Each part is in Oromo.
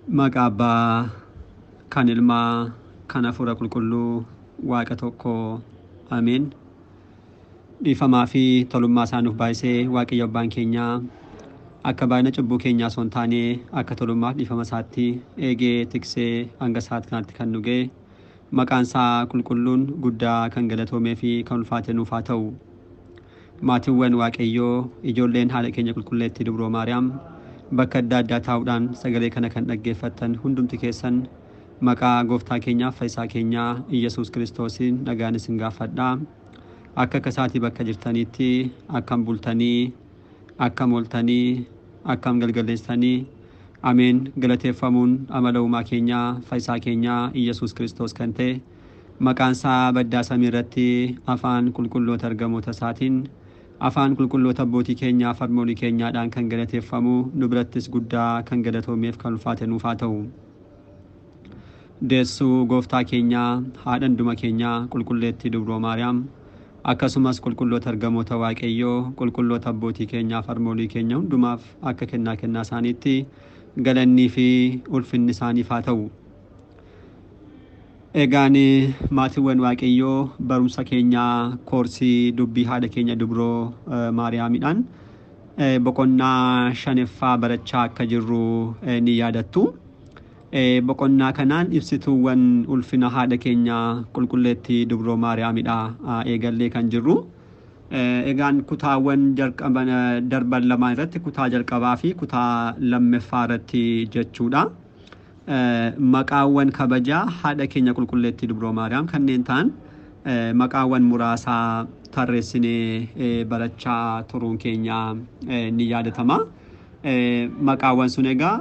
Maqaa Abbaa kan Ilmaa kan Hafuura Qulqulluu Waaqa tokko Ameen. Dhiifamaa fi tolummaa isaa nuuf baay'isee Waaqayyo Abbaan keenyaa akka baay'ina cubbuu keenyaa osoo hin taane akka tolummaaf dhiifama isaatti eegee tiksee hanga sa'aati kanaatti kan nu ga'e maqaan isaa qulqulluun guddaa kan galatoomee fi kan ulfaate nuuf haa ta'u. Maatiiwwan Waaqayyoo ijoolleen haadha keenya qulqulleettii Dubroo Maariyaam bakka adda addaa taa'uudhaan sagalee kana kan dhaggeeffattan hundumti keessan maqaa gooftaa keenyaaf fayyisaa keenyaa Iyyasuus Kiristoosiin nagaan isin gaafadhaa. Akka akkasaatii bakka jirtanitti akkam bultanii, akkam ooltanii, akkam galgaleessanii, ameen galateeffamuun amala uumaa keenyaa fayyisaa keenyaa Iyyasuus Kiristoos kan ta'e maqaan isaa baddaa samii irratti afaan qulqulloota ergamoota isaatiin afaan qulqulloota abbootii keenyaa fi harmoolii keenyaadhaan kan galateeffamu nu birattis guddaa kan galatoomeef kan ulfaate nuuf haa ta'u. Deessuu gooftaa keenyaa haadha hunduma keenyaa qulqulleettii Dubroo Maariyaam akkasumas qulqulloota ergamoota Waaqayyoo qulqulloota abbootii keenyaa fi harmoolii keenya hundumaaf akka kennaa kennaa isaaniitti galannii fi ulfinni isaaniif haa ta'u. Egaan maatiiwwan Waaqayyoo barumsa keenyaa koorsii dubbii haadha keenya Dubroo Maariyaamidhaan boqonnaa shanaffaa barachaa akka jirru ni yaadattu. Boqonnaa kanaan ibsituuwwan ulfina haadha keenya qulqulleettii Dubroo Maariyaamidha eegallee kan jirru. Egaan kutaawwan darban lamaan irratti kutaa jalqabaa fi kutaa lammaffaa irratti jechuudha. Maqaawwan kabajaa haadha keenya qulqulleettii Dubroo Maariyaam kanneen ta'an maqaawwan muraasaa tarreessinee barachaa turuun keenya ni yaadatama. Maqaawwan sun egaa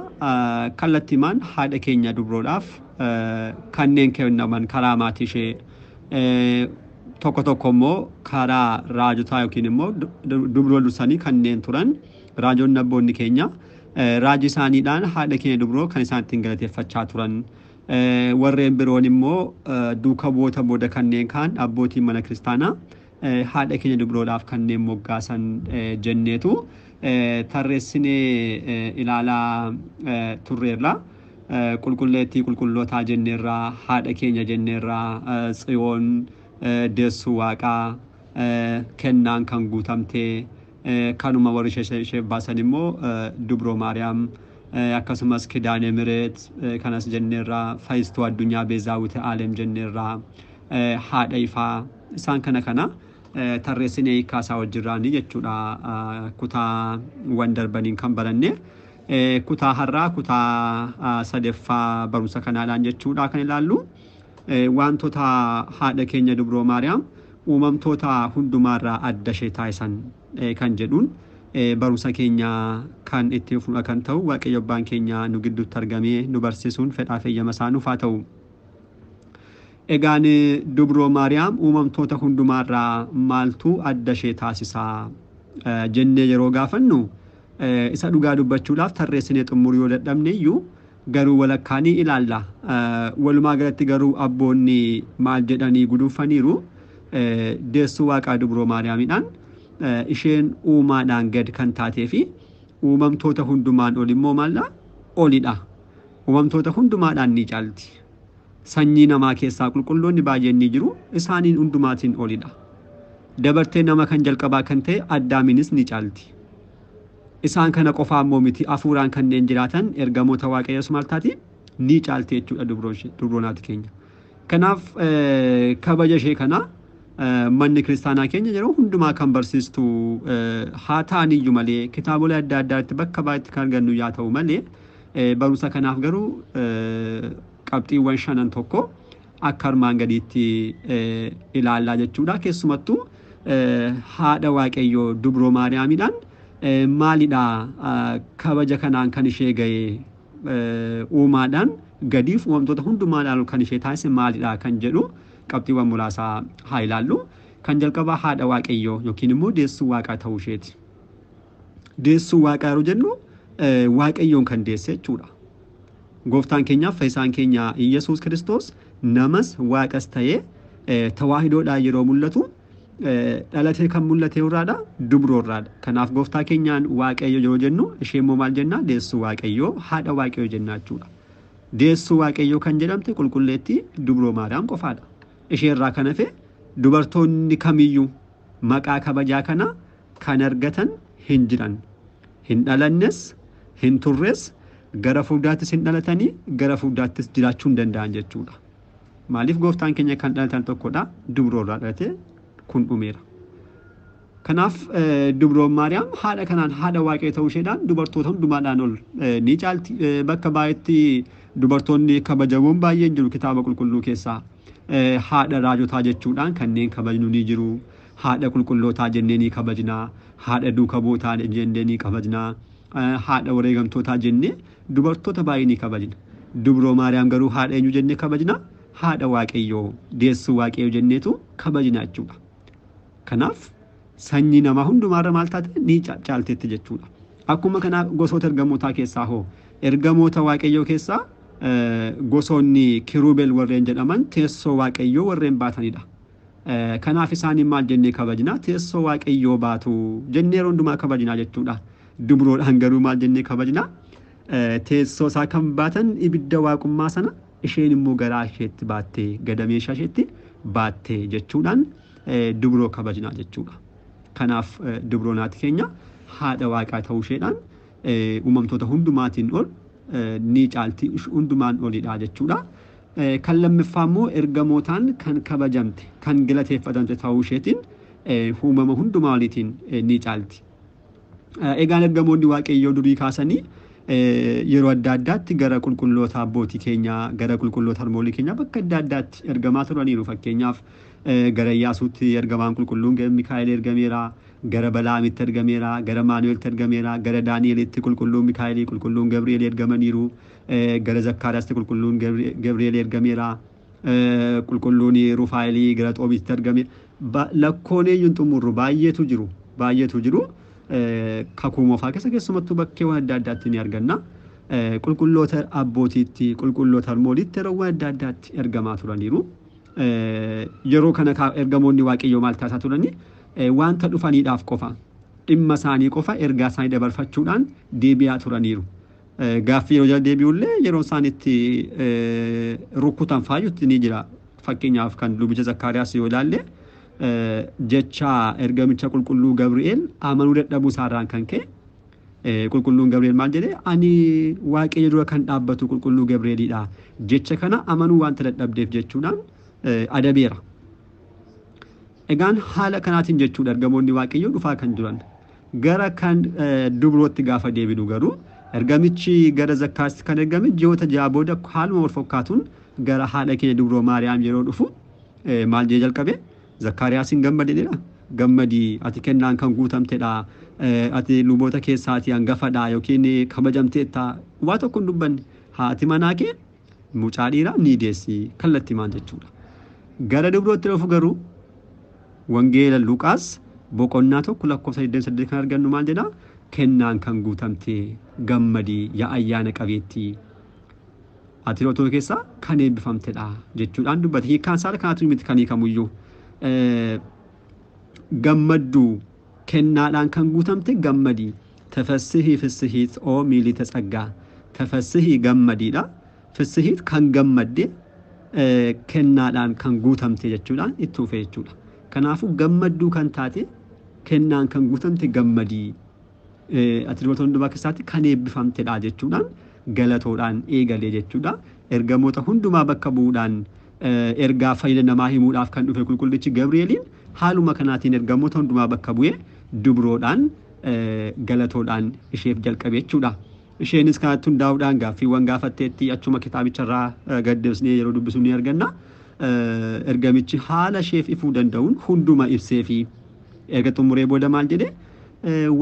kallattiimaan haadha keenya dubroodhaaf kanneen kennaman karaa maatii ishee tokko tokko immoo karaa raajotaa yookiin immoo dubroo dursanii kanneen turan raajonni abboonni keenya raajii isaaniidhaan haadha keenya dubroo kan isaan ittiin galateeffachaa turan. Warreen biroon immoo duuka bu'oota booda kanneen kaan abbootiin mana kiristaanaa haadha keenya dubroodhaaf kanneen moggaasan jenneetu tarreessinee ilaalaa turreerra. Qulqulleettii qulqullootaa jenneerraa, haadha keenya jenneerraa, tsiyoon deessuu waaqaa kennaan kan guutamtee kanuma warri ishee baasan immoo Dubroo Maariyaam akkasumas Kidaane Mireet kanas jenneerraa, fayyistuu addunyaa Beezaawwite Aalem jenneerraa, haadha ifaa isaan kana kana tarreessinee hiikkaasaa wajjirraanii jechuudha kutaawwan darbaniin kan baranne. Kutaa har'aa kutaa sadaffaa barumsa kanaadhaan jechuudha kan ilaallu. Wantoota haadha keenya Dubroo Maariyaam uumamtoota hundumaarraa adda ishee taasisan kan jedhuun barumsa keenya kan itti fufnudha kan ta'u Waaqayyo Abbaan keenya nu gidduutti argamee nu barsiisuun fedhaa fi eeyyama isaa nuuf haa ta'u. Egaan Dubroo Maariyaam uumamtoota hundumaarraa maaltu adda ishee taasisaa jennee yeroo gaafannu isa dhugaa dubbachuudhaaf tarreessinee xumuruu yoo dadhabne iyyuu garuu walakkaa ni ilaalla. Walumaa galatti garuu abboonni maal jedhanii guduunfaniiru deessuu waaqaa Dubroo Maariyaamidhaan isheen uumaadhaan gad kan taatee fi uumamtoota hundumaan ol immoo maalla olidha. Uumamtoota hundumaadhaan ni caalti. Sanyii namaa keessaa qulqulloonni baay'een ni jiru isaaniin hundumaatiin olidha. Dabartee nama kan jalqabaa kan ta'e Addaamiinis ni caalti. Isaan kana qofaa immoo miti hafuuraan kanneen jiraatan ergamoota Waaqayyoos maal taati ni caalti jechuudha dubroonaati keenya. Kanaaf kabaja ishee kana manni kiristaanaa keenya yeroo hundumaa kan barsiistu haa ta'an iyyuu malee kitaabolee adda addaatti bakka baay'eetti kan argannu yaa ta'u malee barumsa kanaaf garuu qabxiiwwan shanan tokko akka armaan gadiitti ilaallaa jechuudha. Keessumattuu haadha Waaqayyoo Dubroo Maariyaamidhaan maalidha kabaja kanaan kan ishee ga'e uumaadhaan gadiif uumamtoota hundumaadhaan kan ishee taasise maalidha kan jedhu qabxiiwwan muraasaa haa ilaallu. Kan jalqabaa haadha Waaqayyoo yookiin immoo deessuu waaqaa ta'uu isheeti. Deessuu waaqaa yeroo jennu Waaqayyoon kan deesse jechuudha. Gooftaan keenyaaf fayyisaan keenya Iyyasuus Kiristoos namas waaqas ta'ee tawaahidoodhaan yeroo mul'atu dhalatee kan mul'ate irraadha dubroorraadha. Kanaaf gooftaa keenyaan Waaqayyo yeroo jennu ishee immoo maal jenna deessuu Waaqayyoo haadha Waaqayyoo jenna jechuudha. Deessuu Waaqayyoo kan jedhamte qulqulleettii Dubroo Maariyaam qofaadha. Isheerraa kan hafe dubartoonni kamiyyuu maqaa kabajaa kana kan argatan hin jiran. Hin dhalannes, hin turres, gara fuulduraattis hin dhalatanii, gara fuulduraattis jiraachuu hin danda'an jechuudha. Maaliif gooftaan keenya kan dhalatan tokkodha, dubroorraa dhalate kun dhumeera. Kanaaf dubroon Maariyaam haadha kanaan haadha Waaqayyoo ta'uu isheedhaan dubartoota hundumaadhaan ol ni caalti. Bakka baay'eetti dubartoonni kabajamoon baay'een jiru kitaaba qulqulluu keessaa. Haadha raajotaa jechuudhaan kanneen kabajnu ni jiru. Haadha qulqullootaa jennee ni kabajna. Haadha duuka buutaa jennee ni kabajna. Haadha wareegamtootaa jennee dubartoota baay'ee ni kabajna. Dubroo Maariyaam garuu haadha eenyu jennee kabajna? Haadha Waaqayyoo, deessuu Waaqayyoo jenneetu kabajna jechuudha. Kanaaf sanyii namaa hundumaarra maal taate ni caalteetti jechuudha. Akkuma kana gosoota ergamootaa keessaa hoo ergamoota Waaqayyoo keessaa gosoonni kiruubel warreen jedhaman teessoo Waaqayyoo warreen baatanidha. Kanaaf isaaniin maal jennee kabajna? Teessoo Waaqayyoo baatu jennee yeroo hundumaa kabajna jechuudha. Dubroodhaan garuu maal jennee kabajna? Teessoo isaa kan baatan ibidda waaqummaa sana isheen immoo garaa isheetti baattee gadameeshaa isheetti baattee jechuudhaan dubroo kabajna jechuudha. Kanaaf dubroo naati keenya haadha waaqaa ta'uu isheedhaan uumamtoota hundumaatiin ol ni caalti, hundumaan olidha jechuudha. Kan lammaffaa immoo ergamootaan kan kabajamte kan galateeffatamte ta'uu isheetiin uumama hundumaa oliitiin ni caalti. Egaan ergamoonni Waaqayyoo durii kaasanii yeroo adda addaatti gara qulqulloota abbootii keenyaa, gara qulqulloota harmoolii keenyaa bakka adda addaatti ergamaa turaniiru. Fakkeenyaaf gara Iyyaasuutti ergamaan qulqulluun Mikaa'el ergameera, gara Balaamitti ergameera, gara Maanu'eeltti ergameera, gara Daani'elitti qulqulluun Mikaa'elii, qulqulluun Gabri'eel ergamaniiru, gara Zakkaariyaasitti qulqulluun Gabri'eel ergameera, qulqulluun Rufaa'elii gara Xoobiitti ergame. Lakkoon eenyuun xumurru baay'eetu jiru, baay'eetu jiru. Kakuu moofaa keessa keessumattuu bakkeewwan adda addaatti ni arganna. Qulqulloota abbootiitti, qulqulloota harmooliitti yeroowwan adda addaatti ergamaa turaniiru. Yeroo kana ergamoonni Waaqayyoo maal taasisaa turani? Wanta dhufaniidhaaf qofa, dhimma isaanii qofa ergaa isaanii dabarfachuudhaan deebi'aa turaniiru. Gaaffii yeroo jala deebi'ullee yeroo isaan itti rukkutan faayyutti ni jira. Fakkeenyaaf kan lubicha Zakkaariyaas yoo ilaalle jecha ergamicha qulqulluu Gabri'eel amanuu dadhabuu isaarraan kan ka'e qulqulluun Gabri'eel maal jedhee, ani Waaqayyo dura kan dhaabbatu qulqulluu Gabri'eelidha. Jecha kana amanuu wanta dadhabdeef jechuudhaan adabeera. Egaan haala kanaatiin jechuudha ergamoonni Waaqayyoo dhufaa kan jiran. Gara kan dubrootti gaafa deebinu garuu ergamichi gara Zakkaariyaasitti kan ergame ji'oota 6 booda haaluma wal fakkaatuun gara haadha keenya dubroo Maariyaam yeroo dhufu maal jedhee jalqabe? Zakkaariyaasiin gammadedha. Gammadii, ati kennaan kan guutamtedha. Ati luboota keessaatii hangafadha yookiin kabajamteetta. Waa tokko hin dubbanne. Haati manaa kee mucaa dhiiraa ni deessi kallattii maal jechuudha. Gara dubrootti dhufu garuu Wangeela Luqaas boqonnaa 1 lakkoofsa 28 kan argannu maal jedha? Kennaan kan guutamte gammadii yaa ayyaana qabeettii. Ati dubartoota keessaa kan eebbifamtedha jechuudhaan dubbate. Hiikkaan isaa kanaatu miti kan hiikamuyyuu. Gammadduu kennaadhaan kan guutamte gammadii. Tafessihii fissihiit oo miilita tsaggaa. Tafessihii gammadiidha. Fissihiit kan gammadde kennaadhaan kan guutamte jechuudhaan itti dhufe jechuudha. Kanaafuu gammadduu kan taate kennaan kan guutamte gammadii. Ati dubartoota hundumaa keessaatti kan eebbifamtedha jechuudhaan galatoodhaan eegalee jechuudha. Ergamoota hundumaa bakka bu'uudhaan ergaa fayyina namaa himuudhaaf kan dhufe qulqullichi Gabri'eeliin haaluma kanaatiin ergamoota hundumaa bakka bu'ee dubroodhaan galatoodhaan isheef jalqabe jechuudha. Isheenis kanatti hundaa'uudhaan gaaffiiwwan gaafatteetti achuma kitaabicharraa gaddeebisnee yeroo dubbisu ni arganna. Ergamichi haala isheef ifuu danda'uun hunduma ibsee fi erga xumuree booda maal jedhe?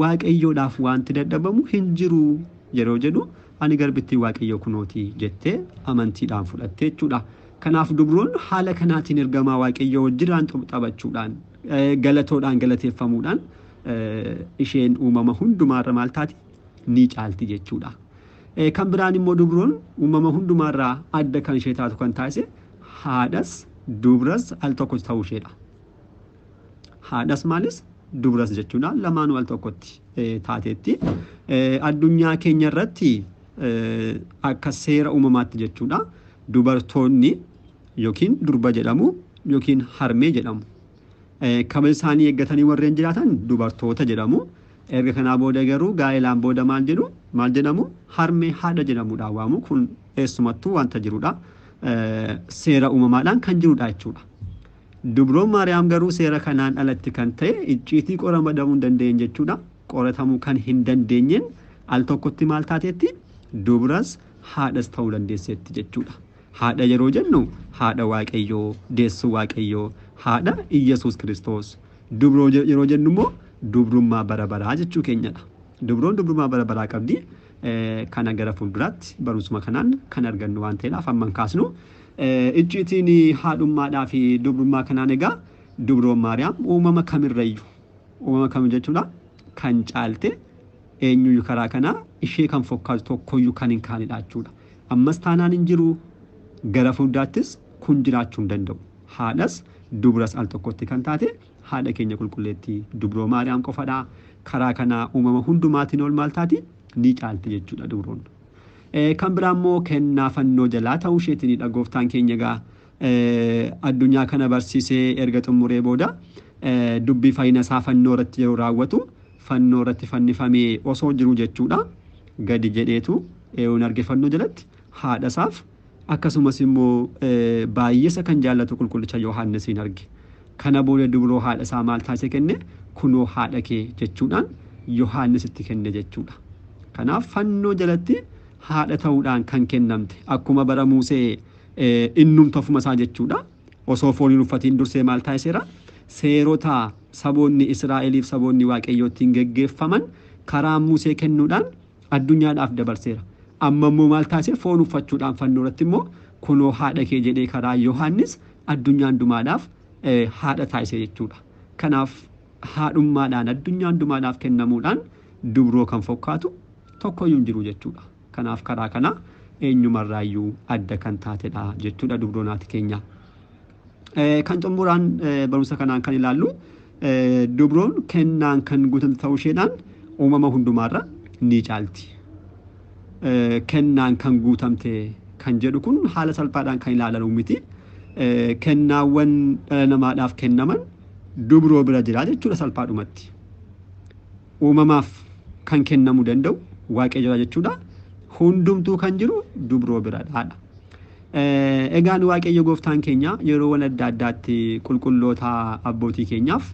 Waaqayyoodhaaf wanti dadhabamu hin jiru yeroo jedhu ani garbittii Waaqayyoo kunooti jettee amantiidhaan fudhatte jechuudha. Kanaaf dubroon haala kanaatiin ergamaa Waaqayyoo wajjiraan taphachuudhaan galatoodhaan galateeffamuudhaan isheen uumama hundumaarra maal taati? Ni caalti jechuudha. Kan biraan immoo dubroon uumama hundumaarraa adda kan ishee taatu kan taasise haadhas dubras al tokko ta'uu isheedha. Haadhas maalis dubras jechuudha lamaanuu al tokkotti taateetti. Addunyaa keenya irratti Akka seera uumamaatti jechuudha. Dubartoonni yookiin durba jedhamu yookiin harmee jedhamu. Kabaja isaanii eeggatanii warreen jiraatan dubartoota jedhamu. Erga kanaa booda garuu gaa'ilaan booda maal jedhu maal jedhamu harmee haadha jedhamuudhaan waamu. Kun eessumattuu wanta jirudha. Seera uumamaadhaan kan jirudha jechuudha. Dubroon Maariyaam garuu seera kanaan alatti kan ta'e icciitii qoramadamuu hin dandeenye jechuudha. Qoratamuu kan hin dandeenyeen al tokkotti maal taateetti dubras haadhas ta'uu dandeesseetti jechuudha. Haadha yeroo jennu haadha Waaqayyoo, deessuu Waaqayyoo, haadha Iyyasuus Kiristoos. Dubroo yeroo jennu immoo dubrummaa bara baraa jechuu keenyadha. Dubroon dubrummaa bara baraa qabdi. Kana gara fuulduraatti barumsuma kanaan kan argannu waan ta'eedhaaf amma hin kaasnu. Icciitiin haadhummaadhaa fi dubrummaa kanaan egaa dubroon Maariyaam uumama kamirrayyuu uumama kam jechuudha kan caalte eenyuyyuu karaa kanaa ishee kan fokkaatu tokkoyyuu kan hin kaanedha jechuudha. Ammas taanaan hin jiru gara fuulduraattis kun jiraachuu hin danda'u. Haadhas dubras al tokkotti kan taate haadha keenya qulqulleettii dubroo Maariyaam qofadha. Karaa kanaa uumama hundumaatiin ol maal taati ni caalti jechuudha dubroon. Kan biraa immoo kennaa fannoo jalaa ta'uu isheetiinidha gooftaan keenya egaa addunyaa kana barsiisee erga xumuree booda dubbii fayyina isaa fannoo irratti yeroo raawwatu fannoo irratti fannifamee osoo jiru jechuudha. Gadi jedheetu eenyuun arge fannoo jalatti haadha isaaf akkasumas immoo baay'eesa kan jaallatu qulqullicha Yohaannisiin arge. Kana booda dubroo haadha isaa maal taasise kenne kunoo haadha kee jechuudhaan Yohaannisitti kenne jechuudha. Kanaaf fannoo jalatti haadha ta'uudhaan kan kennamte akkuma bara Musee innumtu ofuma isaa jechuudha. Osoo foon hin uffatiin dursee maal taasiseera? Seerota saboonni Israa'eliif saboonni Waaqayyoo ittiin geggeeffaman karaa Musee kennuudhaan addunyaadhaaf dabarseera. Amma immoo maal taasise foon uffachuudhaan fannoo irratti immoo kunoo haadha kee jedhee karaa Yohaannis addunyaa hundumaadhaaf haadha taasise jechuudha. Kanaaf haadhummaadhaan addunyaa hundumaadhaaf kennamuudhaan dubroo kan fokkaatu tokkoyyuu hin jiru jechuudha. Kanaaf karaa kana eenyumarraayyuu adda kan taatedha jechuudha dubroo naati keenya. Kan xumuraan barumsa kanaan kan ilaallu dubroon kennaan kan guutamte ta'uu isheedhaan uumama hundumaarra ni caalti. Kennaan kan guutamte kan jedhu kun haala salphaadhaan kan ilaalamu miti. Kennaawwan dhala namaadhaaf kennaman dubroo bira jira jechuudha salphaadhumatti. Uumamaaf kan kennamuu danda'u Waaqayyo jechuudha. Hundumtuu kan jiru dubroo biradha. Egaan Waaqayyo gooftaan keenya yeroowwan adda addaatti qulqulloota abbootii keenyaaf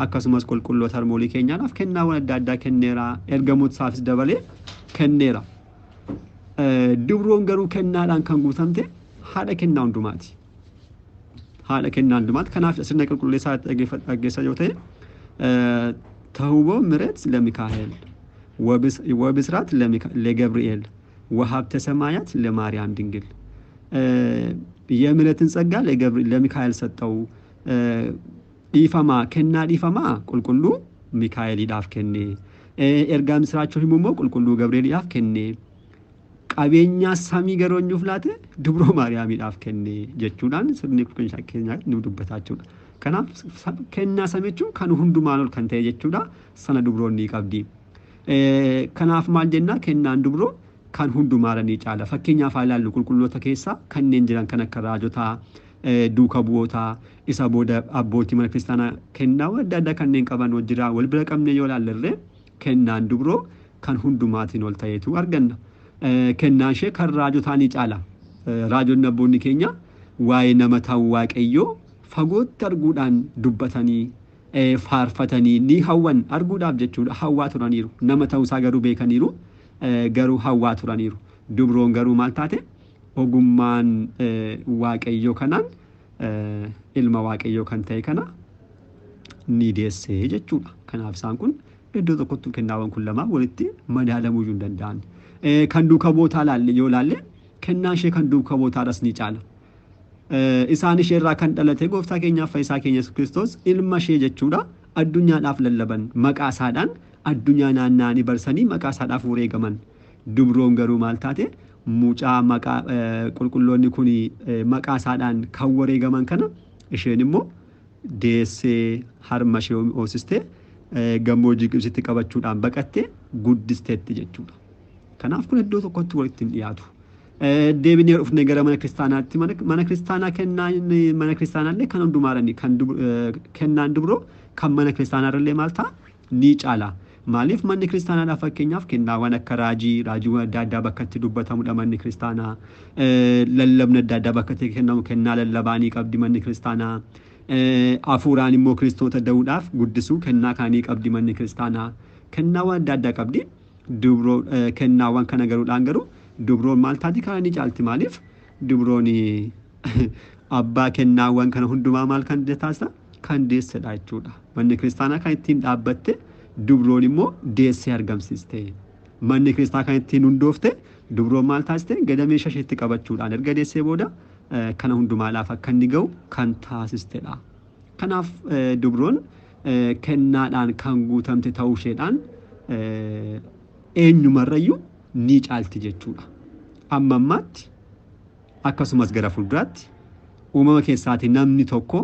akkasumas qulqulloota harmoolii keenyaadhaaf kennaawwan adda addaa kenneera. Ergamoota isaafis dabalee kenneera. Dubroon garuu kennaadhaan kan guutamte haadha kennaa hundumaati. Haadha kennaa hundumaati. Kanaaf sirna qulqulleessaa dhaggeessaa yoo ta'e ተውቦ ምሕረት ለሚካኤል ወብስራት ለገብርኤል ወሀብተ ሰማያት ለማርያም ድንግል የምሕረትን ጸጋ ለሚካኤል ሰጠው። dhiifama kennaa dhiifamaa qulqulluu Mikaa'eliidhaaf kenne. Ergaa misiraachoo himu immoo qulqulluu Gabreeliidhaaf kenne. Qabeenya samii garuu eenyuuf laate dubroo Maariyaamiidhaaf kenne jechuudhaan sirni qulqullina keenyaa nu dubbataa jechuudha. Kanaaf kennaa samii jechuun kan hundumaan ol kan ta'e jechuudha. Sana dubroon ni qabdi. Kanaaf maal jennaa kennaan dubroo kan hundumaarra ni caala. Fakkeenyaaf haa ilaallu qulqulloota keessaa kanneen jiran kan akka raajotaa, duuka bu'ootaa, isa booda abbootii mana kiristaanaa kennaa adda addaa kanneen qaban jira. Wal bira qabnee yoo ilaalle kennaan dubroo kan hundumaatiin ol ta'etu arganna. Kennaan ishee kan raajotaa ni caala. Raajonni abboonni keenya waa'ee nama ta'uu Waaqayyoo fagootti arguudhaan dubbatanii faarfatanii ni hawwan arguudhaaf jechuudha hawwaa turaniiru. Nama ta'uusaa garuu beekaniiru garuu hawwaa turaniiru. Dubroon garuu maal taate ogummaan Waaqayyoo kanaan ilma Waaqayyoo kan ta'e kana ni deessee jechuudha. Kanaaf isaan kun iddoo tokkotti kennaawwan kun lamaan walitti madaalamuu hin danda'an. Kan duuka bootaa laalle yoo laalle kennaan ishee kan duuka bootaadhas ni caala. Isaan ishee irraa kan dhalate gooftaa keenyaaf fayyisaa keenya Yesuus Kiristoos ilma ishee jechuudha. Addunyaadhaaf lallaban maqaa isaadhaan addunyaa naanna'anii barsanii maqaa isaadhaaf wareegaman. Dubroon garuu maal taate mucaa maqaa qulqulloonni kun maqaa isaadhaan kan wareegaman kana isheen immoo deessee harma ishee hoosistee gammoojjii Gibxitti qabachuudhaan baqattee guddisteetti jechuudha. Kanaaf kun iddoo tokkotti walitti hin dhiyaatu. Deebinee dhufnee gara mana kiristaanaatti, mana kiristaanaa kennaan mana kiristaanaallee kan hundumaarani kan kennaan dubroo kan mana kiristaanaarrallee maal ta'a ni caala. Maaliif manni kiristaanaadhaaf fakkeenyaaf kennaawwan akka raajii, raajiiwwan adda addaa bakka itti dubbatamudha manni kiristaanaa. Lallabni adda addaa bakka itti kennamu kennaa lallabaa ni qabdi manni kiristaanaa. Hafuuraan immoo kiristoota da'uudhaaf guddisuu kennaa kaanii qabdi manni kiristaanaa. Kennaawwan adda addaa qabdi. Dubroo kennaawwan kana garuudhaan garuu dubroon maal taati kana ni caalti. Maaliif dubroon abbaa kennaawwan kana hundumaa maal kan taasisa kan deessedha jechuudha. Manni kiristaanaa kan ittiin dhaabbatte dubroon immoo deessee argamsiiste. Manni kiristaanaa kan ittiin hundoofte dubroon maal taasiste gadameesha isheetti qabachuudhaan erga deessee booda kana hundumaadhaaf akka inni ga'u kan taasistedha. Kanaaf dubroon kennaadhaan kan guutamte ta'uu isheedhaan eenyumarrayyuu ni caalti jechuudha. Amma ammaatti akkasumas gara fuulduraatti uumama keessaatii namni tokko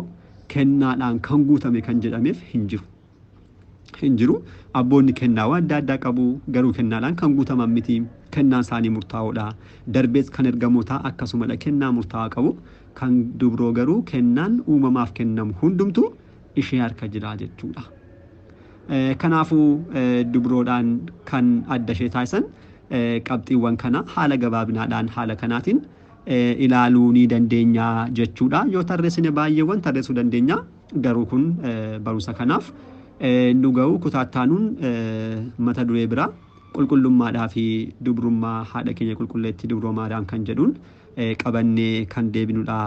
kennaadhaan kan guutame kan jedhameef hin jiru. Hin jiru. Abboonni kennaawwan adda addaa qabu garuu kennaadhaan kan guutaman miti. Kennaan isaanii murtaa'oodha. Darbees kan ergamootaa akkasumadha kennaa murtaa'aa qabu. Kan dubroo garuu kennaan uumamaaf kennamu hundumtuu ishee harka jira jechuudha. Kanaafuu dubroodhaan kan adda ishee taasisan qabxiiwwan kana haala gabaabinaadhaan haala kanaatiin ilaaluu ni dandeenya jechuudha. Yoo tarreessine baay'eewwan tarreessuu dandeenya garuu kun barumsa kanaaf nu ga'u kutaattaanuun mata duree biraa qulqullummaadhaa fi dubrummaa haadha keenya qulqulleettii dubroo Maariyaam kan jedhuun qabannee kan deebinudha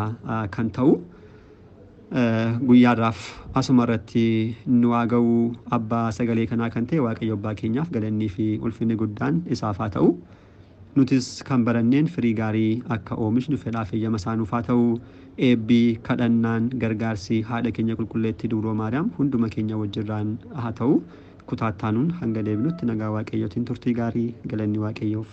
kan ta'u. Guyyaarraaf asuma irratti nu haa ga'u. Abbaa sagalee kanaa kan ta'e Waaqayyo abbaa keenyaaf galannii fi ulfinni guddaan isaaf haa ta'u. Nutis kan baranneen firii gaarii akka oomishnu fedhaa fi eeyyama isaa nuuf haa ta'u. Eebbi kadhannaan gargaarsi haadha keenya qulqulleettii dubroo Maariyaam hunduma keenya wajjirraan haa ta'u. Kutaattaanuun hanga deebinutti nagaa Waaqayyootiin turtii gaarii, galanni Waaqayyoof.